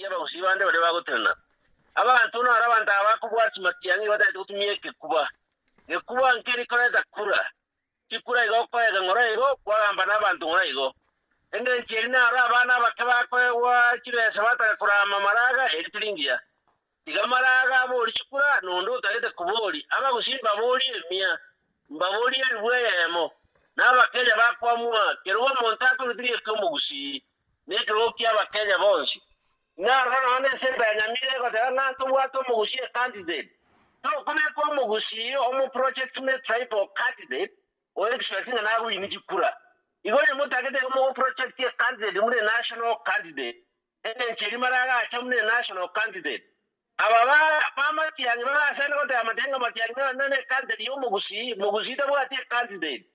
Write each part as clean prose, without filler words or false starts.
Ntagaeti abagusii bande baria bagotenena. Abanto naro abanto aba bakobwata chimatiang'i batagete gotumia ekekuba. Gekuba nkeri koreta kura. Chikura igo okoega ng'ora igo, kwagamba nabanto ng'ora igo. Engencho eri naro abana abake bakoegwa chibesa bataka korama maraga, eri teri ngiya. Tiga maraga aborie chikura, nonde otagete koboria, abagusii mbaborie emia, mbaborie elifu eyemo, na Abakenya bakwamua, kerogo omonto akorutirie eki'omogusii, na ekerogo ki'Abakenya bonsi. Narora nonya nesenta ya Nyamira egoteba ng'a ntobwate omogusii ecandidate. Tokobeka omogusii omoproject buna etribal candidate o expect ng'a nagoinie chikura. Igo onye motagete igo mogoproject ecandidate buna enational candidate, engencho eria maragacha buna enational candidate. Aba ba bamatiang'i bagasende goteba matiang'i ng'a matiang'i nonye ne ecandidate ya omogusii, mogusii tabwati ecandidate.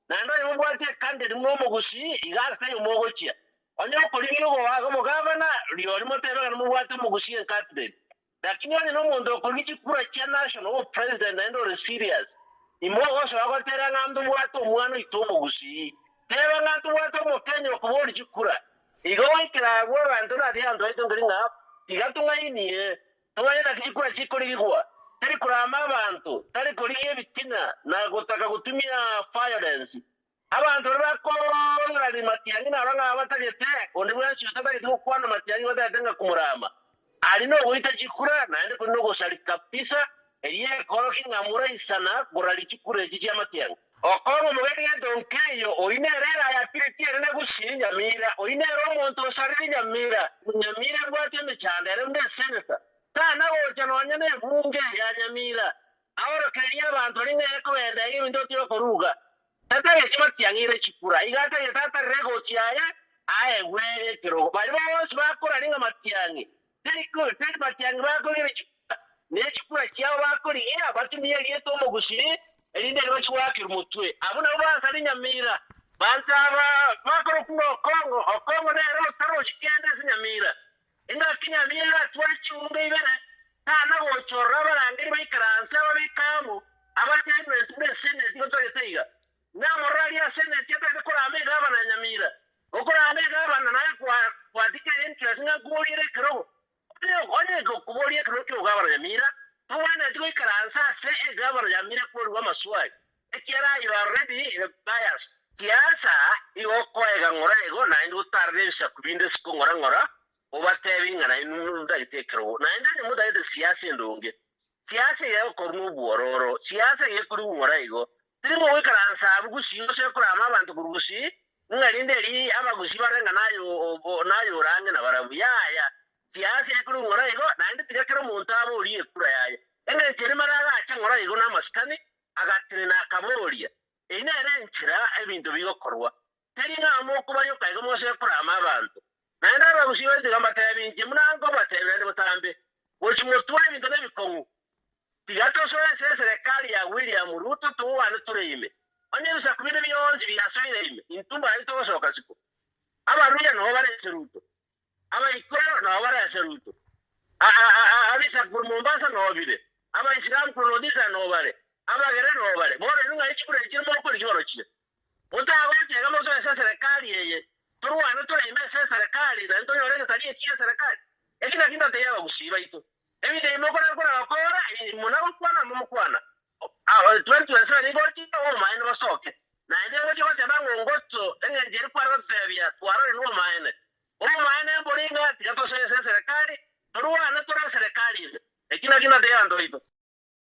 Naende onye mobwate ecandidate buna omogusii, iga ase taiyo mogochia. Onye okorigia ogoaka obogavana, rirorio motebe ng'a nomobwate omogusii encandidate. Lakini onye nomonto okorigia chikura chia national obopresident naende ore serious, imogosoa gotera ng'a ntobwate omwana oito omogusii. Teba ng'a ntobwate omokenya okoboria chikura. Igo goikera agwo abanto natiga abanto baito nkeri ng'a tiga tong'ainie, tomanye naki chikura chikorigigwa. Tari korama abanto, tari korigia ebitina na gotaka gotumia violence. Abanto baria bakoraria matiang'i naro ng'a batagete, onde bwensi otatageti gokwana matiang'i batagete ng'a komorama. Aria nogoita chikura, naende koria nogosaria kabisa, erio ekorokia ng'a moraisana koraria chikura echi chi'amatiang'i. Okong'a omogeni gento nkeiyo, oyio nere erayapireti ere na gusii Nyamira, oyio nere omonto osarire Nyamira, Nyamira ebwate emechando ere buna eseneta, tana gocha nonya nebunge ya Nyamira, Aorokererie abanto ring'ana ekogenda iga ebinto otire okoruga. Tatageti matiang'ire chikura, iga atagete atarere egoti yaye aegwe ekerogo. Baria bonsi bakoraria ng'a matiang'i teri teri matiang'i bakorigia chikura, ne chikura chiabo bakorigia batumie erieta omogusii, erinde erio bachie goakerwa motwe. Abwo nabwo basaria nyamira. Banto aba bakorokwa ng'a Okong'o, Okong'o nere otarochi kende ase nyamira. Engaki nyamira eratware chiunga ibere, tana gochorora abarangeri baikaranse ababeke amo, abachairmaneti buna eseneti gotagete iga. Namorore aria eseneti atagete korama egavana ya Nyamira. Okorama egavana naye kwatika interest ng'a nkoboriere ekerogo. Onye onye gokoboria ekerogo ki'ogavana Nyamira, tobwenereti goikaransa ase egavana ya Nyamira kworigwa amaswali, ekiagera you are already biased. Siasa igo okoega ng'ora igo naende otarere ebisaku binde isiko ng'ora ng'ora obatebi ng'a nainwe motagete ekerogo naende onye motagete siasa endonge siasa eye egokorwa nobwororo siasa eye ekorigwa ng'ora igo teri mogoikaransa abwo gusii gose korama abanto korwa gusii ng'a rinde eri abagusii barore ng'a naye naye ore ang'e nabarabwo yaya siasa ekorigwa ng'ora igo naende tiga kera omonto aborie ekura yaye engencho ere mara agache ng'ora igo namasikani agatenena akaboria Eyio nere enchera ebinto bigokorwa. Teri ng'a mokobayoka igo mose korama abanto. Naende abagusii baito iga mbatebi inche buna nkobatebia naende botambe, gochia motware ebinto nebikong'u. Tiga tosoe ase eserekari ya William Ruto togwane tore ime. Onye ebisaku binde bionsi biasoire ime, intwe mbaria togosoka siko. Abaruya nabo bare ase Ruto. Abaikoro nabo bare ase Ruto. Abisaku korwa Mombasa nabo bire. Abaisilamu korwa North Eastern nabo bare. Abagere nabo bare. Bono inwe ng'ai chikura echi chire mokorigia orochire? Motagocha iga mosoe ase eserekari eye, torwane tore ime ase eserekari naende tonyore egetari eki gi'eserekari. Eki nakio ntatebie abagusii baito. Ebinto ebi mokora kora gokora, muna gokwana amo mokwana. 2027 nigo gochia obomaene bosoke. Naende ngochia goteba ng'a ongoto engencho eria kware gototebia twarorire nobomaene. Obomaene mbori ng'a tiga tosoe ase eserekari, torwane tore eserekari ime. Eki nakio ntatebie abanto baito.